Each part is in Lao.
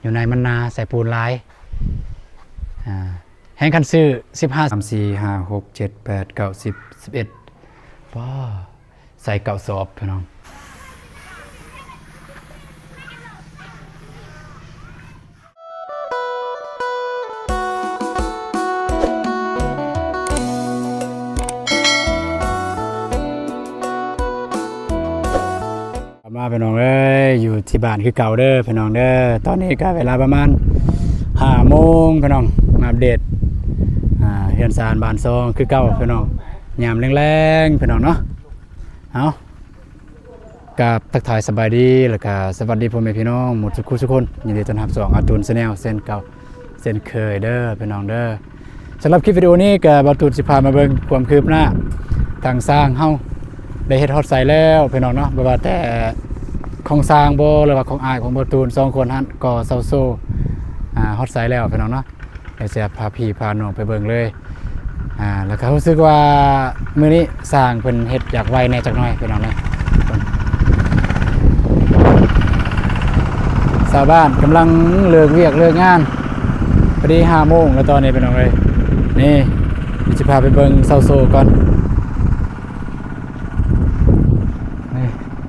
ຢູ່ໃນມັນນາໃສ່ປູນຫຼາຍ ອ່າ ແຮງຄັນຊື້ສິບຫ້າ ສາມ ສີ່ ຫ້າ ຫົກ ເຈັດ ແປດ ເກົ້າ ສິບ ສິບເອັດ ປ້າ ໃສ່ເກົ້າສອບພີ່ນ້ອງ. ກັບມາພີ່ນ້ອງເອີຍ ຢູ່ທີ່ບ້ານຄືເກົ່າເດີພີ່ນ້ອງເດີ. ຕອນນີ້ກໍເວລາປະມານຫ້າໂມງພີ່ນ້ອງ ມາອັບເດດ ອ່າ ເຮືອນຊານບ້ານຊ່ອງຄືເກົ່າພີ່ນ້ອງ ຍາມແລງໆ ພີ່ນ້ອງເນາະ. ເອົາ ກາບທັກທາຍສະບາຍດີ ແລ້ວກະສະຫວັດດີພໍ່ແມ່ພີ່ນ້ອງໝົດສູ່ຄູ່ສູ່ຄົນ. ຍິນດີຕ້ອນຮັບຊ່ອງອາຕູນແຊນແນວເຊັ່ນເກົ່າເຊັ່ນເຄີຍເດີພີ່ນ້ອງເດີ. ສຳລັບຄລິບວິດີໂອນີ້ກະບ່າວຕູນຊິພາມາເບິ່ງຄວາມຄືບໜ້າ ທາງຊ່າງເຮົາໄດ້ເຮັດຮອດໃສແລ້ວພີ່ນ້ອງເນາະ. ບໍ່ວ່າແຕ່ຂອງຊ່າງບໍ ຫຼືວ່າຂອງອ້າຍຂອງບ່າວຕູນ ສອງຄົນຫັ້ນກໍເຊົາໂຊ ອ່າ ຮອດໃສແລ້ວພີ່ນ້ອງເນາະ. ດຽວຊິພາພີ່ພານ້ອງໄປເບິ່ງເລີຍ. ອ່າ ແລ້ວກໍຮູ້ສຶກວ່າມື້ນີ້ຊ່າງເພິ່ນເຮັດຢາກໄວແດ່ຈັກໜ້ອຍພີ່ນ້ອງເອີຍ. ຊາວບ້ານກຳລັງເລີກວຽກເລີກງານ ພໍດີຫ້າໂມງແລ້ວຕອນນີ້ພີ່ນ້ອງເອີຍ. ນີ້ ດຽວຊິພາໄປເບິ່ງເຊົາໂຊກ່ອນ. ນີ້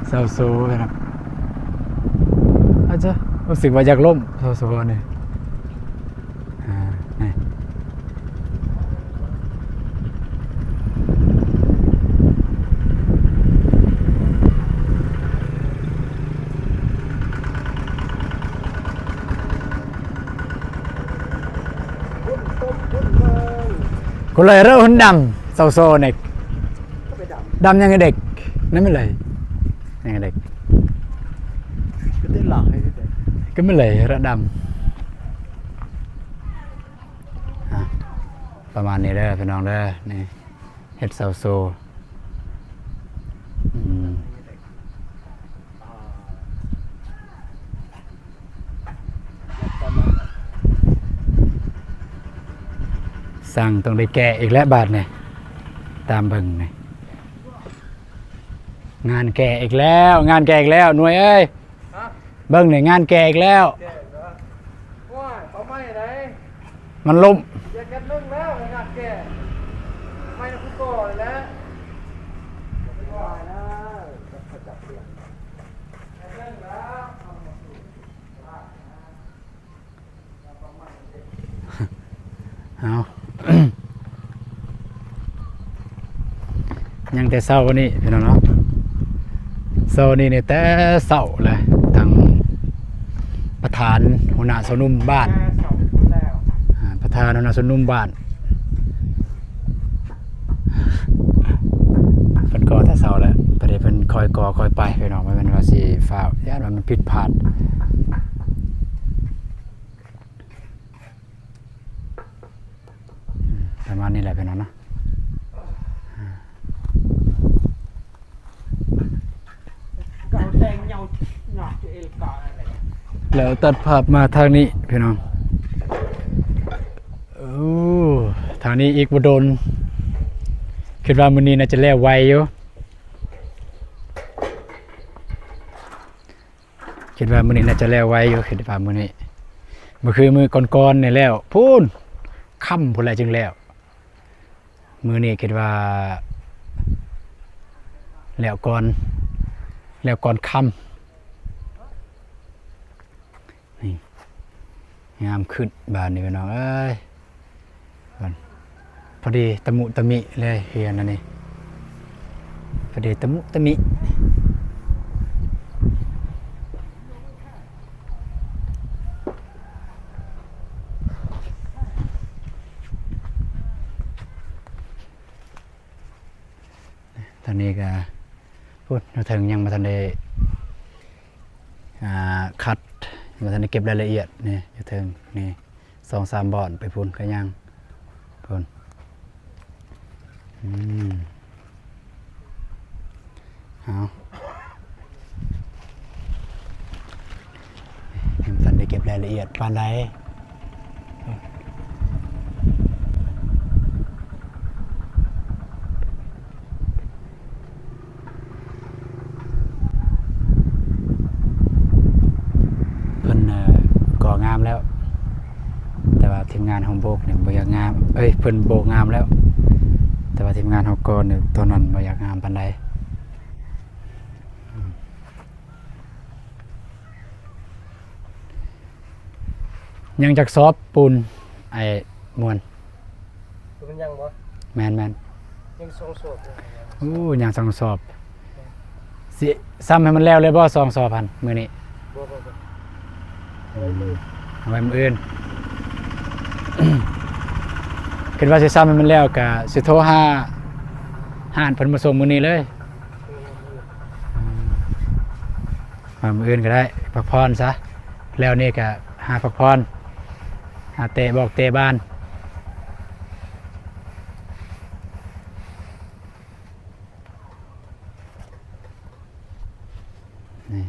ເຊົາໂຊພີ່ນ້ອງ. ອາດຈະ ຮູ້ສຶກວ່າຢາກລົ້ມ ເຊົາໂຊນີ້. ອ່າ ນີ້ ຄົນລະເລີ່ມດຳ ເຊົາໂຊນີ້ ດຳຍັງເດັກ ນັ້ນແມ່ນເລີຍ ຍັງເດັກ ກໍໄດ້ຫຼາຍເດ້ ກໍແມ່ນເລີຍລະດຳ. ອ່ະ ປະມານນີ້ເດີພີ່ນ້ອງເດີ ນີ້ເຮັດເຊົາໂຊ ອືມ ຊ່າງຕ້ອງໄດ້ແກ່ອີກແລ້ວບາດນີ້ ຕາມເບິ່ງນີ້ ງານແກ່ອີກແລ້ວ ງານແກ່ອີກແລ້ວ ໜ່ວຍເອີຍ. ເບິ່ງນີ້ ງານແກ່ອີກແລ້ວ. ແກ່ເນາະ ໂອ້ຍ ເອົາໃໝ່ໄດ໋ ມັນລົ້ມ ຢ່າແກັດເບິ່ງແລ້ວ ງານແກ່ ໄປນຳຜູ້ກໍ່ນີ້ແຫຼະ ເອົາ ຍັງແຕ່ເຊົ້ານີ້ພີ່ນ້ອງເນາະ ເຊົ້ານີ້ນີ້ແຕ່ເຊົ້າແຫຼະ ທາງປະທານຫົວໜ້າຊົມນຸມບ້ານ ແຕ່ເຊົ້າແລ້ວ ອ່າ ປະທານຫົວໜ້າຊົມນຸມບ້ານ ເພິ່ນກໍ່ແຕ່ເຊົ້າແຫຼະ ປະເດເພິ່ນຄ່ອຍກໍ່ຄ່ອຍໄປພີ່ນ້ອງ ບໍ່ແມ່ນວ່າຊິຟ້າວ ຢ້ານວ່າມັນຜິດພາດ. ປະມານນີ້ແຫຼະພີ່ນ້ອງເນາະ ແລ້ວຕັດພາບມາທາງນີ້ພີ່ນ້ອງ ໂອ້ ທາງນີ້ອີກບໍ່ດົນ ຄິດວ່າມື້ນີ້ໜ້າຈະແລ້ວໄວຢູ່. ຄິດວ່າມື້ນີ້ໜ້າຈະແລ້ວໄວຢູ່ ຄິດວ່າມື້ນີ້ ບໍ່ຄືມື້ກ່ອນໆນີ້ແລ້ວ ພຸ້ນ ຄ່ຳພຸ້ນແຫຼະຈຶ່ງແລ້ວ ມື້ນີ້ຄິດວ່າແລ້ວກ່ອນ ແລ້ວກ່ອນຄ່ຳ ນີ້ ງາມຂຶ້ນບາດນີ້ພີ່ນ້ອງເອີຍ ພໍດີຕະມຸຕະມິເລີຍ ເຮືອນອັນນີ້ ພໍດີຕະມຸຕະມິ ທາງນີ້ກະ ພຸ້ນ ຢູ່ເທິງຍັງບໍ່ທັນໄດ້ ອ່າ ຂັດ ຍັງບໍ່ທັນໄດ້ເກັບລາຍລະອຽດນີ້ ຢູ່ເທິງນີ້ ສອງສາມບ່ອນໄປພຸ້ນກະຍັງ ພຸ້ນ ອືມ ເອົາ ຍັງບໍ່ທັນໄດ້ເກັບລາຍລະອຽດປານໃດ. ເພິ່ນ ເອີ ກໍ່ງາມ ທີມງານເຮົາໂບກນີ້ບໍ່ຢາກງາມ ເອີຍ ເພິ່ນໂບກງາມແລ້ວ ແຕ່ວ່າທີມງານເຮົາກ່ອນນີ້ຕອນນັ້ນບໍ່ຢາກງາມປານໃດ. ຍັງຈັກສອບປູນ ອ້າຍມ່ວນ? ຄືມັນຍັງບໍ່? ແມ່ນໆ ຍັງສອງສອບຢູ່. ໂອ້ ຍັງສອງສອບ. ຊິຊ້ຳໃຫ້ມັນແລ້ວເລີຍບໍ່ ສອງສອບຫັ້ນມື້ນີ້? ບໍ່ໆໆ ອືມ ເອົາໄວ້ມື້ອື່ນ. ຄິດວ່າຊິຊ້ຳໃຫ້ມັນແລ້ວ ກະຊິໂທຫາຮ້ານເພິ່ນມາສົ່ງມື້ນີ້ເລີຍ. ອືມ ມາມື້ອື່ນກໍໄດ້ ພັກຜ່ອນຊະ. ແລ້ວນີ້ກໍຫາພັກຜ່ອນ ຫາເຕະບອກເຕະບານ. ນີ້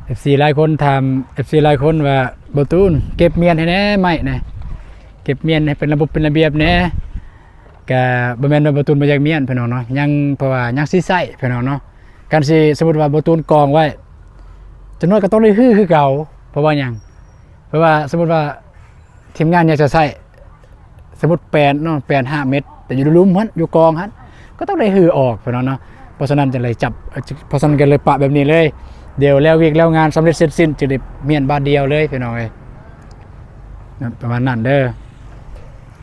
ເອັຟຊີຫຼາຍຄົນຖາມ ເອັຟຊີຫຼາຍຄົນວ່າ ບ່າວຕູນ ເກັບມ້ຽນໃຫ້ແດ່ ໄມ້ນະ ເກັບມ້ຽນໃຫ້ເປັນລະບົບເປັນລະບຽບແດ່. ກະບໍ່ແມ່ນວ່າບ່າວຕູນບໍ່ຢາກມ້ຽນ ພີ່ນ້ອງເນາະ ຍັງ ເພາະວ່າຍັງຊິໃຊ້ ພີ່ນ້ອງເນາະ. ຄັນຊິສົມມຸດວ່າບ່າວຕູນກອງໄວ້ ຈັກໜ້ອຍກໍຕ້ອງໄດ້ຮື້ຄືເກົ່າ. ເພາະວ່າຫຍັງ? ເພາະວ່າສົມມຸດວ່າທີມງານຢາກຈະໃຊ້ ສົມມຸດແປນເນາະ ແປນຫ້າເມັດ ແຕ່ຢູ່ລຸ່ມຫັ້ນ ຢູ່ກອງຫັ້ນ ກໍຕ້ອງໄດ້ຮື້ອອກ ພີ່ນ້ອງເນາະ. ເພາະສະນັ້ນຈຶ່ງໄດ້ຈັບ ເພາະສະນັ້ນກໍເລີຍປະແບບນີ້ເລີຍ. ດຽວແລ້ວວຽກແລ້ວງານສຳເລັດເສັດສິ້ນ ຈຶ່ງໄດ້ມ້ຽນບາດດຽວເລີຍ ພີ່ນ້ອງເອີຍ. ປະມານນັ້ນເດີ.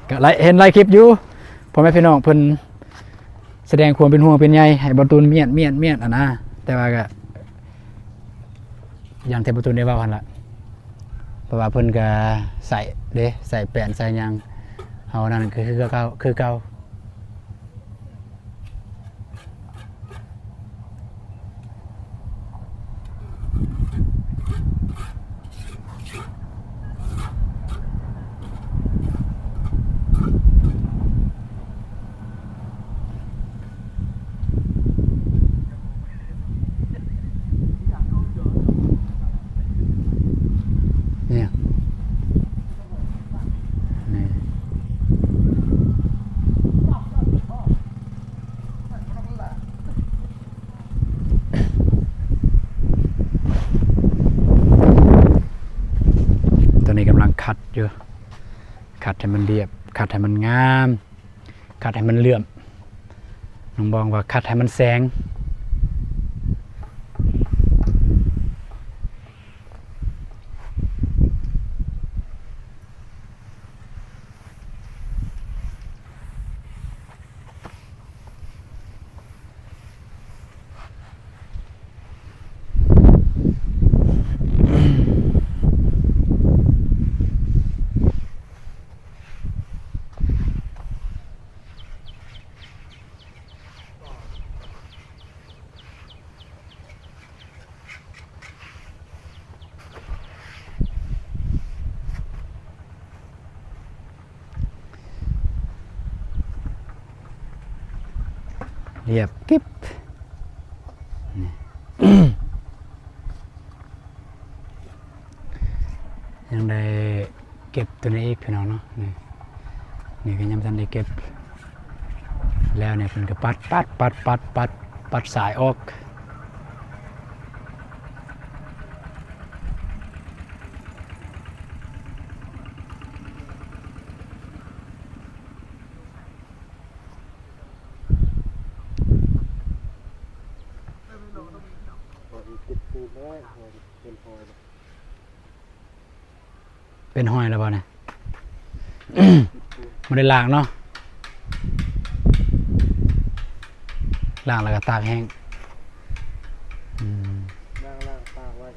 ກໍຫຼາຍ ເຫັນຫຼາຍຄລິບຢູ່ ພໍ່ແມ່ພີ່ນ້ອງເພິ່ນ ສະແດງຄວາມເປັນຫ່ວງເປັນໃຍໃຫ້ບ່າວຕູນມ້ຽນ ມ້ຽນ ມ້ຽນ ຫັ້ນນະ. ແຕ່ວ່າກໍຢ່າງທີ່ບ່າວຕູນໄດ້ເວົ້າຫັ້ນລະ ເພາະວ່າເພິ່ນກໍໃຊ້ເດ້ ໃຊ້ແປ້ນໃຊ້ຫຍັງ ເຮົານັ້ນກໍຄືເກົ່າ ຄືເກົ່າ. ນີ້ ນີ້ ຕອນນີ້ກຳລັງຂັດຢູ່ ຂັດໃຫ້ມັນລຽບ ຂັດໃຫ້ມັນງາມ ຂັດໃຫ້ມັນເຫຼື້ອມ ນ້ອງບອງວ່າຂັດໃຫ້ມັນແສງ. ລຽບກິບ ນີ້ ຍັງໄດ້ເກັບໂຕນີ້ອີກ ພີ່ນ້ອງເນາະ. ນີ້ ນີ້ກໍຍັງບໍ່ທັນໄດ້ເກັບ ແລ້ວນີ້ເພິ່ນກໍປັດ ປັດ ປັດ ປັດ ປັດ ປັດສາຍອອກ. ເປັນຮອຍແລ້ວບໍ່ນີ້? ບໍ່ໄດ້ລ້າງເນາະ ລ້າງແລ້ວກໍຕາກແຫ້ງ. ອືມ ລ້າງໆຕາກໄວ້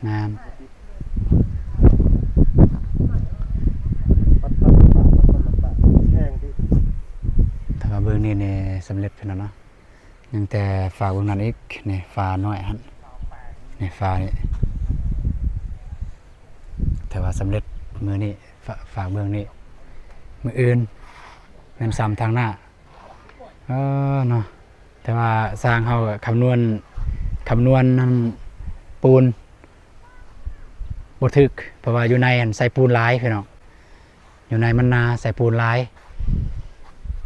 ແມ່ນ ປັດໆໆໆແຫ້ງຕິ. ຖ້າວ່າເບິ່ງນີ້ ນີ້ສຳເລັດພຸ້ນນະເນາະ. ຍັງແຕ່ຝາກເບິ່ງນັ້ນອີກ ນີ້ຝານ້ອຍຫັ້ນ ນີ້ຝານີ້ ແຕ່ວ່າສຳເລັດມື້ນີ້ ຝາ ຝາກເບິ່ງນີ້ ມື້ອື່ນແມ່ນຊ້ຳທາງໜ້າ. ເອີເນາະ ແຕ່ວ່າຊ່າງເຮົາກໍຄຳນວນ ຄຳນວນນັ້ນ ປູນບໍ່ຖືກ ເພາະວ່າຢູ່ໃນຫັ້ນໃສ່ປູນຫຼາຍ ພີ່ນ້ອງ. ຢູ່ໃນມັນໜາ ໃສ່ປູນຫຼາຍ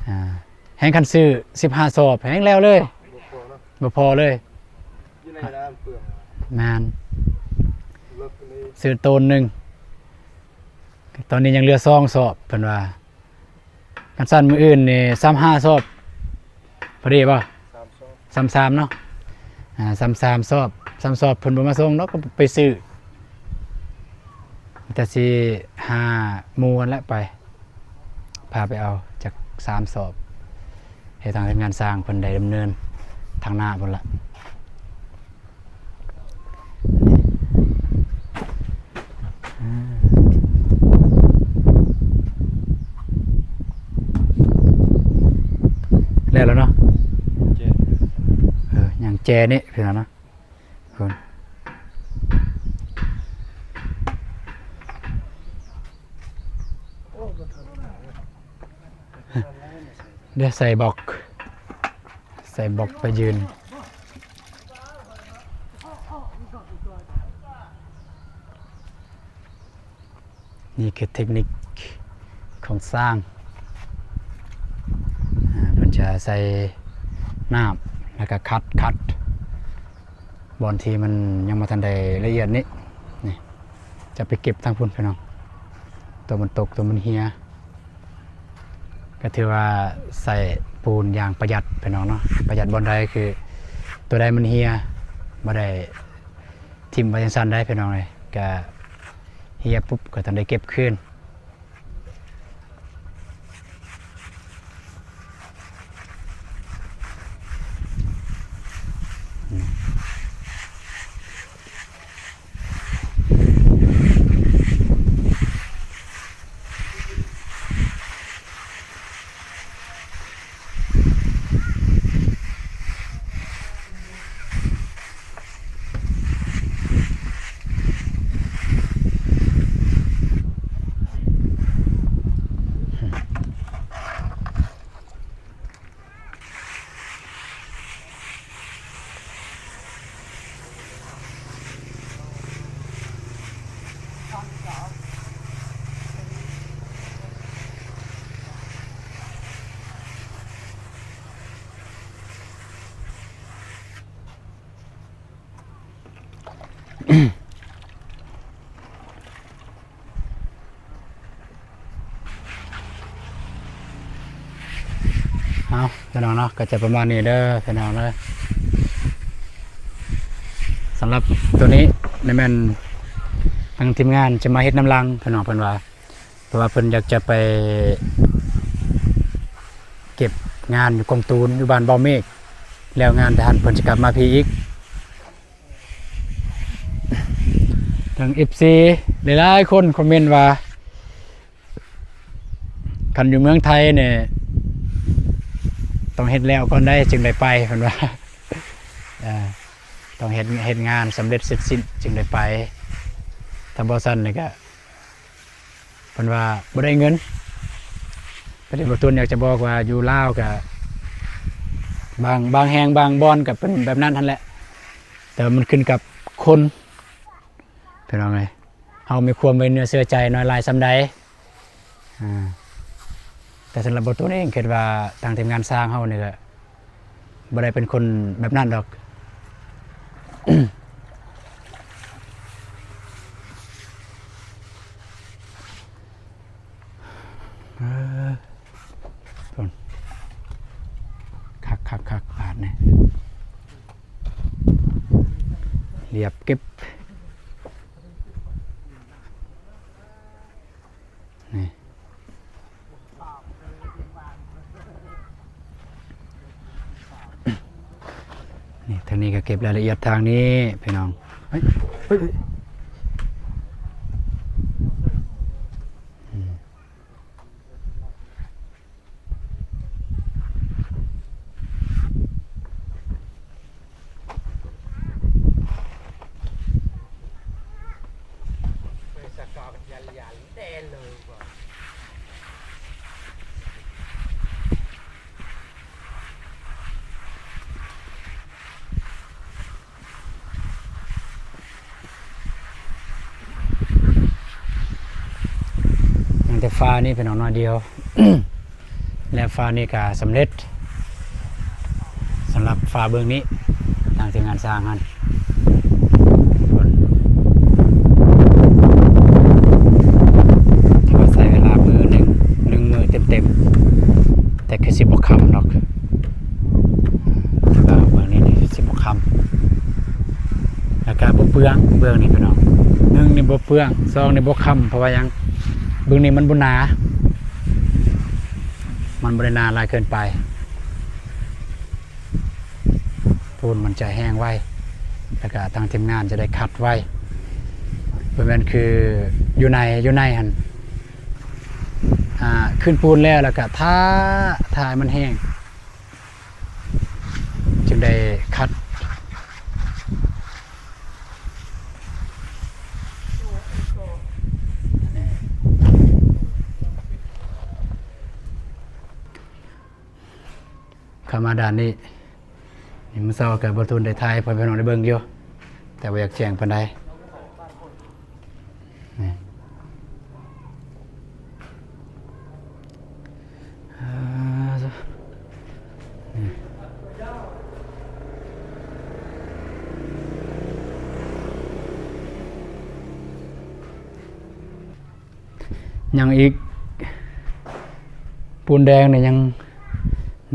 ອ່າ ແຮ່ງຄັນຊື້ສິບຫ້າສອບແຮ່ງແລ້ວເລີຍ ບໍ່ພໍເນາະ ບໍ່ພໍເລີຍ ຢູ່ໃນນ້ຳເປືອງ ແມ່ນ ເລິກເລີຍ ຊື້ໂຕນໜຶ່ງ ຕອນນີ້ຍັງເຫຼືອສອງສອບເພິ່ນວ່າ. ຄັນຊັ້ນມື້ອື່ນນີ້ຊາມຫ້າສອບ ພໍດີບໍ່? ຊາມສອບ ຊາມສາມເນາະ. ອາ ຊາມສາມສອບ ຊາມສອບເພິ່ນບໍ່ມາສົ່ງດອກ ກໍໄປຊື້. ແຕ່ຊິຫາໝູ່ຫັ້ນແຫຼະໄປ ພາໄປເອົາຈັກສາມສອບ ໃຫ້ທາງທີມງານຊ່າງເພິ່ນໄດ້ດຳເນີນທາງໜ້າພຸ້ນລະ. ແລ້ວແລ້ວເນາະ ເອີ ຍັງແຈນີ້ພີ່ນ້ອງເນາະ. ເດີໃສ່ບລັອກ ໃສ່ບລັອກໄປຢືນ. ນີ້ຄືເທັກນິກຂອງຊ່າງ ອາ ເພິ່ນຈະໃສ່ນ້ຳ ແລ້ວກໍຂັດ ຂັດ ບ່ອນທີ່ມັນຍັງບໍ່ທັນໄດ້ລະອຽດນີ້ ນີ້ ຈະໄປເກັບທາງພຸ້ນພີ່ນ້ອງ. ຕົວມັນຕົກ ຕົວມັນເຮຍ ກໍຖືວ່າໃສ່ປູນຢ່າງປະຢັດພີ່ນ້ອງເນາະ. ປະຢັດບ່ອນໃດ ຄືຕົວໃດມັນເຮຍ ບໍ່ໄດ້ຖິ້ມໄວ້ຈັ່ງຊັ້ນໄດ໋ພີ່ນ້ອງເອີຍ. ກະເຮຍປຸບກໍຕ້ອງໄດ້ເກັບຄືນ. ເອົາ ພີ່ນ້ອງເນາະ ກໍຈະປະມານນີ້ເດີພີ່ນ້ອງເດີ. ສຳລັບໂຕນີ້ນີ້ແມ່ນທາງທີມງານຈະມາເຮັດນຳຫຼັງ ພີ່ນ້ອງເພິ່ນວ່າ ເພາະວ່າເພິ່ນຢາກຈະໄປເກັບງານຢູ່ກົງຕູນ ຢູ່ບ້ານເບົາເມກ ແລ້ວງານທະຫານເພິ່ນຈະກັບມາພີ້ອີກ. ທາງເອັຟຊີຫຼາຍໆຄົນຄອມເມັນວ່າ ຄັນຢູ່ເມືອງໄທນີ້ຕ້ອງເຮັດແລ້ວກ່ອນໄດ໋ ຈຶ່ງໄດ້ໄປ ເພິ່ນວ່າ ເອີ ຕ້ອງເຮັດ ເຮັດງານສຳເລັດເສັດສິ້ນຈຶ່ງໄດ້ໄປ. ຖ້າບໍ່ຊັ້ນນີ້ກະ ເພິ່ນວ່າບໍ່ໄດ້ເງິນ. ປະເດັນບໍ່ຕູນຢາກຈະບອກວ່າຢູ່ລາວກະບາງ ບາງແຫ່ງບາງບ່ອນກະເປັນແບບນັ້ນຫັ້ນແຫຼະ ແຕ່ວ່າມັນຂຶ້ນກັບຄົນ ພີ່ນ້ອງເອີຍ ເຮົາມີຄວາມໄວ້ເນື້ອເຊື່ອໃຈໜ້ອຍຫຼາຍສ່ຳໃດ. ອາ ແຕ່ສຳລັບບໍ່ຕູນເອງ ຄິດວ່າທາງທີມງານຊ່າງເຮົານີ້ກະ ບໍ່ໄດ້ເປັນຄົນແບບນັ້ນດອກ. ເອີ ຄັກໆໆ ບາດນີ້ ລຽບເກັບ. ນີ້ ນີ້ ທາງນີ້ກໍເກັບລາຍລະອຽດທາງນີ້ພີ່ນ້ອງ. ເຮີ້ຍ ເຮີ້ຍ ເຮີ້ຍ ອືມ. ຍັງແຕ່ຝານີ້ເປັນໜ້ອຍດຽວ ແລະຝານີ້ກະສຳເລັດ ສຳລັບຝາເບື້ອງນີ້ ທາງທີມງານສ້າງຫັ້ນ ເພິ່ນ ຊິບໍ່ຄ້ຳດອກ ເບິ່ງນີ້ ນີ້ຊິບໍ່ຄ້ຳ ແລ້ວກະບໍ່ເປືອງ ເບື້ອງນີ້ພີ່ນ້ອງ ໜຶ່ງນີ້ບໍ່ເປືອງ ສອງນີ້ບໍ່ຄ້ຳ ເພາະວ່າຫຍັງ ເບື້ອງນີ້ມັນບໍ່ໜາ ມັນບໍ່ໄດ້ໜາຫຼາຍເກີນໄປ ປູນມັນຈະແຫ້ງໄວ ແລ້ວກະທາງທີມງານຈະໄດ້ຄັດໄວ ບໍ່ແມ່ນຄືຢູ່ໃນ ຢູ່ໃນຫັ້ນ ອ່າ ຂຶ້ນປູນແລ້ວ ແລ້ວກະຖ້າ ຖ້າໃຫ້ມັນແຫ້ງ ຈຶ່ງໄດ້ຄັດ ເຂົ້າມາດ້ານນີ້ ນີ້ ມື້ເຊົ້າກໍບໍ່ທູນໄດ້ຖ່າຍໃຫ້ພໍ່ແມ່ພີ່ນ້ອງໄດ້ເບິ່ງຢູ່ ແຕ່ບໍ່ຢາກແຈ້ງປານໃດ ນີ້ ອ່າ ນີ້ ຍັງອີກ ປູນແດງນີ້ຍັງ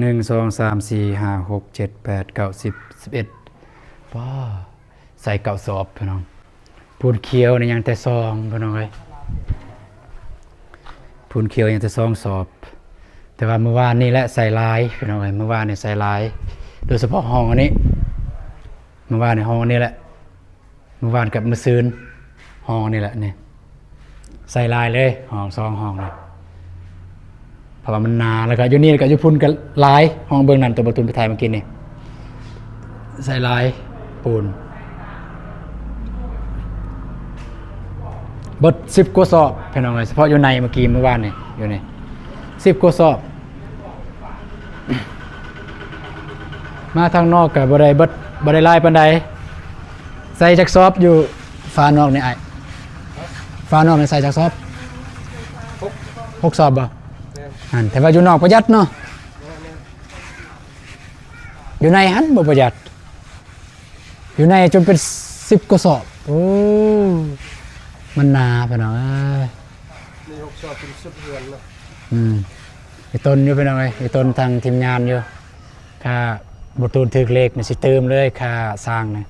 ໜຶ່ງ ສອງ ສາມ ສີ່ ຫ້າ ຫົກ ເຈັດ ແປດ ເກົ້າ ສິບ ສິບເອັດ ປ້າ ໃສ່ເກົ້າສອບພີ່ນ້ອງ ປູນຂຽວນີ້ຍັງແຕ່ສອງພີ່ນ້ອງເອີຍ ປູນຂຽວຍັງແຕ່ສອງສອບ ແຕ່ວ່າມື້ວານນີ້ແຫຼະໃສ່ຫຼາຍພີ່ນ້ອງເອີຍ ມື້ວານນີ້ໃສ່ຫຼາຍ ໂດຍສະເພາະຫ້ອງອັນນີ້ ມື້ວານນີ້ຫ້ອງອັນນີ້ແຫຼະ ມື້ວານກັບມື້ຊືນ ຫ້ອງອັນນີ້ແຫຼະນີ້ ໃສ່ຫຼາຍເລີຍ ຫ້ອງສອງຫ້ອງນີ້ ເພາະວ່າມັນໜາ ແລ້ວກໍຢູ່ນີ້ ແລ້ວກໍຢູ່ພຸ້ນກໍຫຼາຍ ຫ້ອງເບື້ອງນັ້ນ ຕົວບໍ່ຕູນໄປຖ່າຍເມື່ອກີ້ນີ້ ໃສ່ຫຼາຍປູນ ເບິດສິບກວ່າສອບພີ່ນ້ອງເອີຍ ສະເພາະຢູ່ໃນເມື່ອກີ້ ມື້ວານນີ້ ຢູ່ນີ້ ສິບກວ່າສອບ ມາທາງນອກກໍບໍ່ໄດ້ເບິດ ບໍ່ໄດ້ຫຼາຍປານໃດ ໃສ່ຈັກສອບຢູ່ຝານອກນີ້ອ້າຍ? ຝານອກນີ້ໃສ່ຈັກສອບ? ຫົກ ຫົກສອບບໍ່? ແມ່ນ ຫັ້ນ ແຕ່ວ່າຢູ່ນອກປະຢັດເນາະ ແມ່ນໆ ຢູ່ໃນຫັ້ນບໍ່ປະຢັດ ຢູ່ໃນຈົນເປັນສິບກວ່າສອບ ໂອ້ ມັນໜາພີ່ນ້ອງເອີຍ ມີຫົກສອບເປັນສຸດເຮືອນເນາະ ອືມ ອີຕົນຢູ່ພີ່ນ້ອງເອີຍ ອີຕົນທາງທີມງານຢູ່ ຖ້າບໍ່ຕູນຖືກເລກນີ້ຊິຕື່ມເລີຍ ຄ່າສ້າງນີ້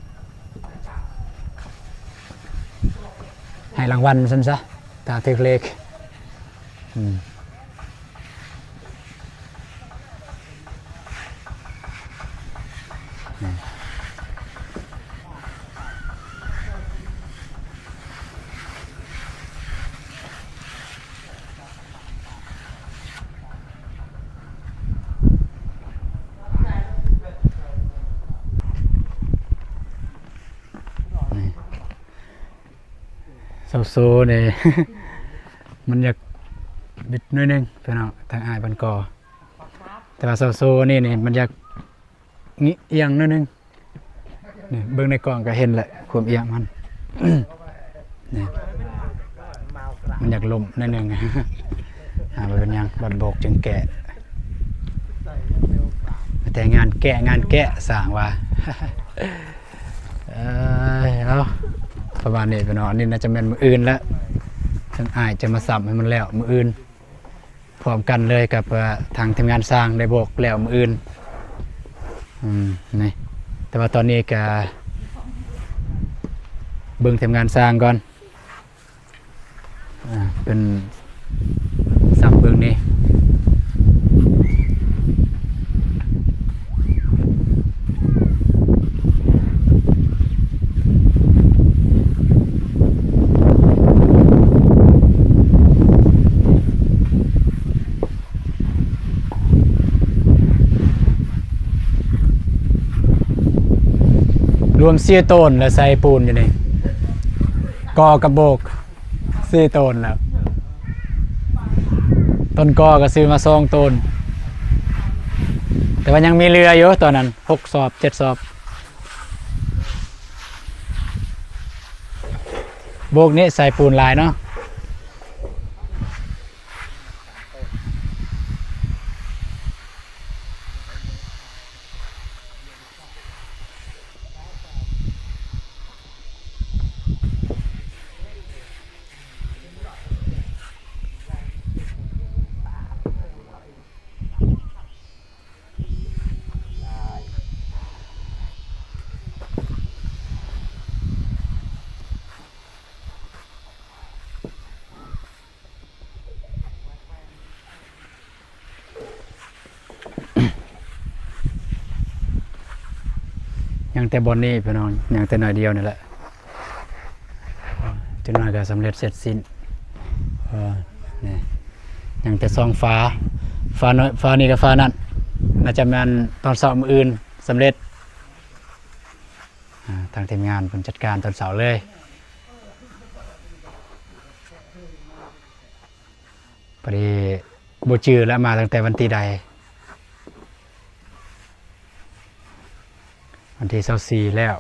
ໃຫ້ລາງວັນຊັ້ນຊະ ຖ້າຖືກເລກ ອືມ. ຊາວໂຊນີ້ ມັນຢາກບິດໜ້ອຍໜຶ່ງພີ່ນ້ອງ ທາງອ້າຍເພິ່ນກໍ ແຕ່ວ່າຊາວໂຊນີ້ນີ້ ມັນຢາກ ງິກອຽງໜ້ອຍໜຶ່ງ ນີ້ ເບິ່ງໃນກ້ອງກໍເຫັນແຫຼະ ຄວາມອຽງມັນ ນີ້ ມັນຢາກລົ້ມໜ້ອຍໜຶ່ງ ອ່າ ບໍ່ເປັນຫຍັງ ບັດໂບກຈຶ່ງແກະ ແຕ່ງານແກະ ງານແກະ ສ້າງວ່າ ເອີຍ ເອົາ ປະມານນີ້ພີ່ນ້ອງ ອັນນີ້ໜ້າຈະແມ່ນມື້ອື່ນແລ້ວ ທາງອ້າຍຈະມາສ້ຳໃຫ້ມັນແລ້ວມື້ອື່ນ ພ້ອມກັນເລີຍກັບ ເອີ ທາງທີມງານຊ່າງໄດ້ບອກແລ້ວມື້ອື່ນ ອືມ ນີ້ ແຕ່ວ່າຕອນນີ້ກະເບິ່ງທີມງານຊ່າງກ່ອນ ອ່າ ເພິ່ນຊ່າງເບິ່ງນີ້ ລວມສີ່ໂຕນແລ້ວໃສ່ປູນຢູ່ນີ້ ກໍກະໂບກ ສີ່ໂຕນແລ້ວ ຕົ້ນກໍກະຊື້ມາສອງໂຕນ ແຕ່ວ່າຍັງມີເຫຼືອຢູ່ຕອນນັ້ນ ຫົກສອບ ເຈັດສອບ ໂບກນີ້ໃສ່ປູນຫຼາຍເນາະ. ເ ຍັງແຕ່ບ່ອນນີ້ພີ່ນ້ອງ ຍັງແຕ່ໜ້ອຍດຽວນີ້ແຫຼະ ຈັກໜ້ອຍກໍສຳເລັດເສັດສິ້ນ. ເອີ ນີ້ ຍັງແຕ່ສອງຝາ ຝານ້ອຍ ຝານີ້ກັບຝານັ້ນ ໜ້າຈະແມ່ນຕອນເຊົ້າມື້ອື່ນສຳເລັດ. ອາ ທາງທີມງານເພິ່ນຈັດການຕອນເຊົ້າເລີຍ. ພໍດີບໍ່ຈື່ແລ້ວ ມາຕັ້ງແຕ່ວັນທີໃດ ວັນທີຊາວສີ່ແລ້ວ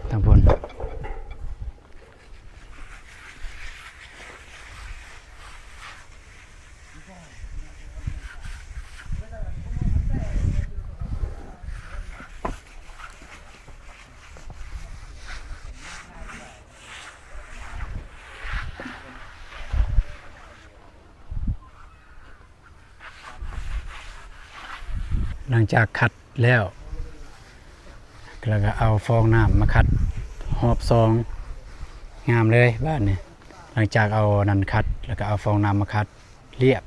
ທາງພຸ້ນ. ຫຼັງຈາກຂັດແລ້ວ ແລ້ວກໍເອົາຟອງນ້ຳມາຂັດຮອບສອງ ງາມເລີຍບາດນີ້. ຫຼັງຈາກເອົານັ້ນຂັດ ແລ້ວກໍເອົາຟອງນ້ຳມາຂັດລຽບ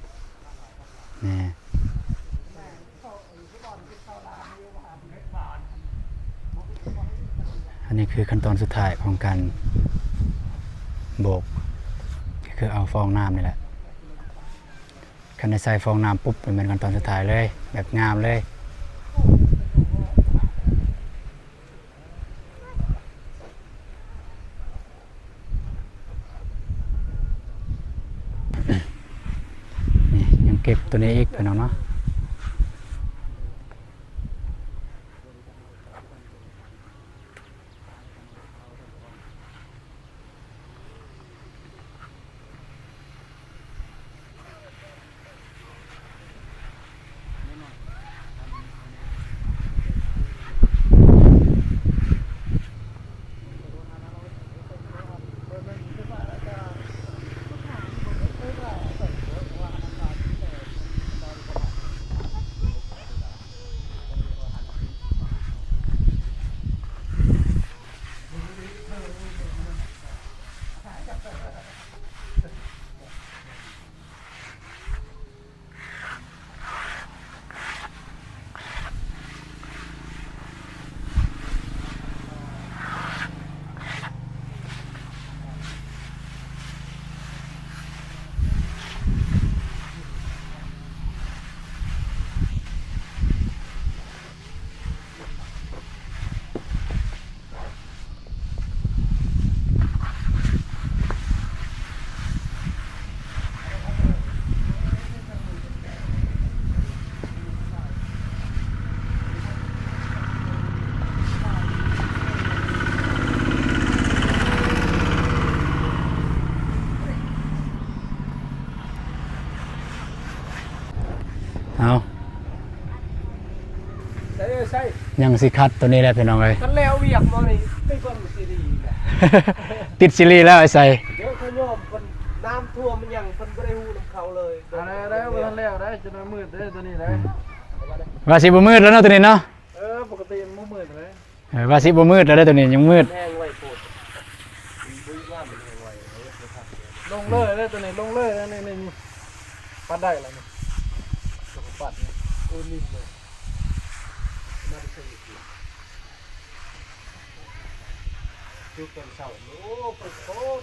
ນີ້. ອັນນີ້ຄືຂັ້ນຕອນສຸດທ້າຍຂອງການໂບກ ກໍຄືເອົາຟອງນ້ຳນີ້ແຫຼະ. ຄັນໄດ້ໃສ່ຟອງນ້ຳປຸບ ແມ່ນຂັ້ນຕອນສຸດທ້າຍເລີຍ ແບບງາມເລີຍ. ນີ້ຍັງເກັບຕົວນີ້ອີກ ພີ່ນ້ອງເນາະ. ເອົາ ໃສ່ ໃສ່ ຍັງຊິຂັດຕົວນີ້ແຫຼະພີ່ນ້ອງເອີຍ. ຄັນແລ້ວວຽກໝໍນີ້ ຕິດເບິ່ງຊີຣີແຫຼະ ຕິດຊີຣີແລ້ວໄອ້ໄຊ. ດຽວເຂົາຍອມເພິ່ນ ນ້ຳຖ້ວມມັນຫຍັງ ເພິ່ນບໍ່ໄດ້ຮູ້ນຳເຂົາເລີຍ. ອັນໃດໄດ້ ບໍ່ທັນແລ້ວໄດ໋ ຈົນວ່າມືດເດ້ຕົວນີ້ໄດ໋. ອືມ ວ່າຊິບໍ່ມືດແລ້ວເນາະຕົວນີ້ເນາະ. ເອີ ປົກກະຕິມັນບໍ່ມືດເລີຍ. ເອີ ວ່າຊິບໍ່ມືດແລ້ວເດ້ ຕົວນີ້ຍັງມືດ. ແຮງໄວໂພດ ບໍ່ວ່າມັນແຮງໄວ ເຮັດບໍ່ທັນ. ລົງເລີຍເດ້ຕົວນີ້ ລົງເລີຍເດ້ ນີ້ ນີ້ ນີ້ ປັດໄດ້ລະນີ້ ປັດນີ້. ໂອ້ ນິ່ມເລີຍ ມາໄດ້ໃສ່ຢູ່ ຢູ່ຕອນເຊົ້າ. ໂອ້ ໂຄດ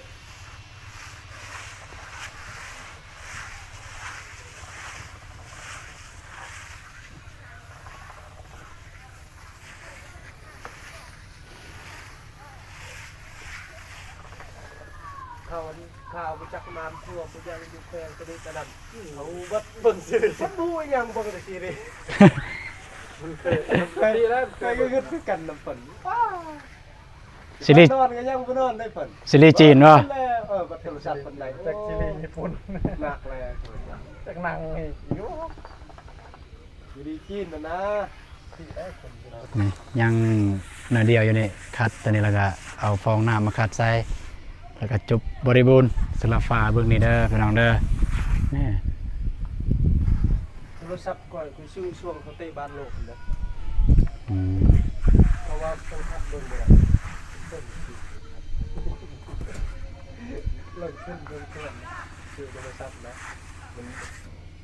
ເຂົາ ເຂົາບໍ່ຈັກນ້ຳຖ້ວມ ບໍ່ຈັກຢູ່ແຂວງຕະລິຕະໜັ່ນ ເຂົາເບິດເບິ່ງຊື່ ເພິ່ນຮູ້ຫຍັງເບິ່ງແຕ່ຊີຣີ. ເຄີຍ ເຄີຍ ເຄີຍ ເຄີຍຄິດຄືກັນນຳເພິ່ນ. ຊີຣີ ນອນກໍຍັງບໍ່ນອນໄດ້ເພິ່ນ ຊີຣີຈີນບໍ່? ເອີ ບັດໂທລະສັບເພິ່ນໄດ້ ຈັກຊີຣີຍີ່ປຸ່ນ ໜັກແລ້ວ ຈັກໜັງອີກຢູ່. ຢູ່ດີຈີນນະນະ ນີ້ຍັງໜ້ອຍດຽວຢູ່ນີ້ ຂັດຕົວນີ້ ແລ້ວກະເອົາຟອງນ້ຳມາຂັດໃສ່ ແລ້ວກະຈົບບໍລິບູນ. ສຳລັບຝາເບິ່ງນີ້ເດີພີ່ນ້ອງເດີ ນີ້ ໂທລະສັບຂ້ອຍ ຂ້ອຍຊື້ຊ່ວງເຂົາເຕະບານໂລກຫັ້ນເດີ. ອືມ ເພາະວ່າເພິ່ນຂັດເບິ່ງບໍ່ໄດ້ ເບິ່ງ ເບິ່ງເພິ່ນ ຊື້ໂທລະສັບນະ ມັນ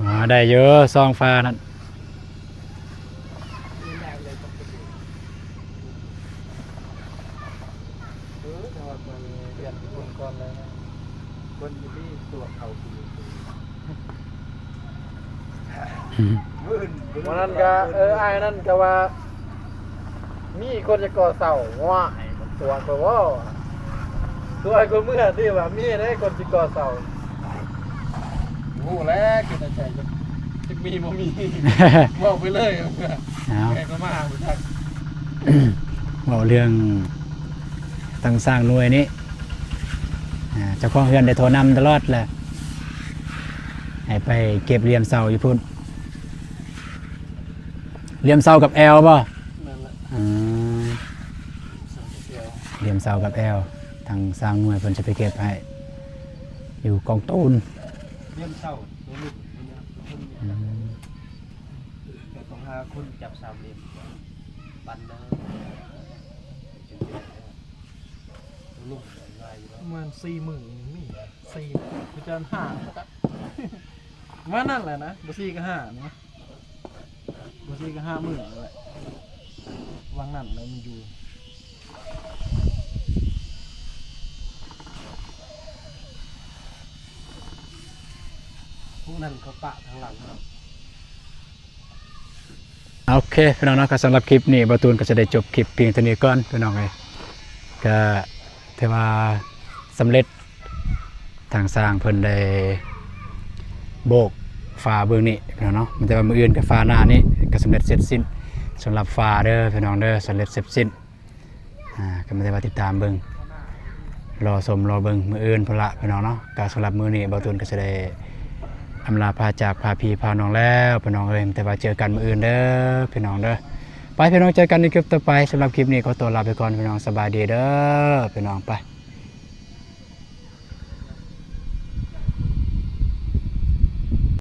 ອ່າ ໄດ້ຢູ່ ຊ່ອງຝານັ້ນ. ວັນນັ້ນກະ ເອີ ອ້າຍນັ້ນກະວ່າ ມີຄົນຈະກໍ່ເສົາ. ວ້າຍ ຕົວະຂ້ອຍເວົ້າ ຕົວະຂ້ອຍເມື່ອຕິວ່າ ມີໃດຄົນຊິກໍ່ເສົາ. ຮູ້ແລ້ວ ຄິດໃນໃຈ ຈັກ ຈັກມີບໍ່ມີ ເວົ້າໄປເລີຍ. ເອົາ ໃຫ້ເຂົາມາຫາບໍ່ຈັກ ເວົ້າເລື່ອງ ທາງຊ່າງໜ່ວຍນີ້ ອ່າ ເຈົ້າຂອງເຮືອນໄດ້ໂທນຳຕະຫຼອດແຫຼະ ໃຫ້ໄປເກັບຫຼ່ຽມເສົາຢູ່ພຸ້ນ. ຫຼ່ຽມເສົາກັບແອວບໍ່? ແມ່ນແຫຼະ. ອືມ ເສົາກັບແອວ ຫຼ່ຽມເສົາກັບແອວ ທາງຊ່າງໜ່ວຍເພິ່ນຈະໄປເກັບໃຫ້ ຢູ່ກອງຕູນ. ຫຼ່ຽມເສົາຕົວລຸ່ມນີ້ນະ ອືມ ແຕ່ຕ້ອງຫາຄົນຈັບສາມຫຼ່ຽມ ປັນເດີ ປະມານສີ່ມື້ນີ້ມີ ສີ່ ຄືຈະຫ້າ ປະມານນັ້ນແຫຼະນະ ບໍ່ສີ່ກໍຫ້ານະ ບໍ່ສີ່ກໍຫ້າມື້ນັ້ນແຫຼະ. ວັງນັ້ນແຫຼະມັນຢູ່ ພວກນັ້ນເຂົາປະທາງຫຼັງເນາະ. ໂອເຄ ພີ່ນ້ອງເນາະ ກໍສຳລັບຄລິບນີ້ ບ່າວຕູນກໍຈະໄດ້ຈົບຄລິບພຽງເທົ່ານີ້ກ່ອນ ພີ່ນ້ອງເອີຍ. ກໍຖືວ່າສຳເລັດ ທາງຊ່າງເພິ່ນໄດ້ໂບກຝາເບື້ອງນີ້ ພີ່ນ້ອງເນາະ. ແຕ່ວ່າມື້ອື່ນກໍຝາໜ້ານີ້ກໍສຳເລັດເສັດສິ້ນ ສຳລັບຝາເດີ ພີ່ນ້ອງເດີ ສຳເລັດເສັດສິ້ນ. ອ່າ ກໍມີແຕ່ວ່າຕິດຕາມເບິ່ງ ລໍຊົມລໍເບິ່ງມື້ອື່ນພຸ້ນລະ ພີ່ນ້ອງເນາະ. ກໍສຳລັບມື້ນີ້ ບ່າວຕູນກໍຈະໄດ້ອຳລາພາຈາກພາພີ່ພານ້ອງແລ້ວ ພີ່ນ້ອງເອີຍ. ມີແຕ່ວ່າເຈີກັນມື້ອື່ນເດີ ພີ່ນ້ອງເດີ. ໄປ ພີ່ນ້ອງ ເຈີກັນໃນຄລິບຕໍ່ໄປ. ສຳລັບຄລິບນີ້ຂໍຕົວລາໄປກ່ອນ ພີ່ນ້ອງ ສະບາຍດີເດີ ພີ່ນ້ອງ ໄປ.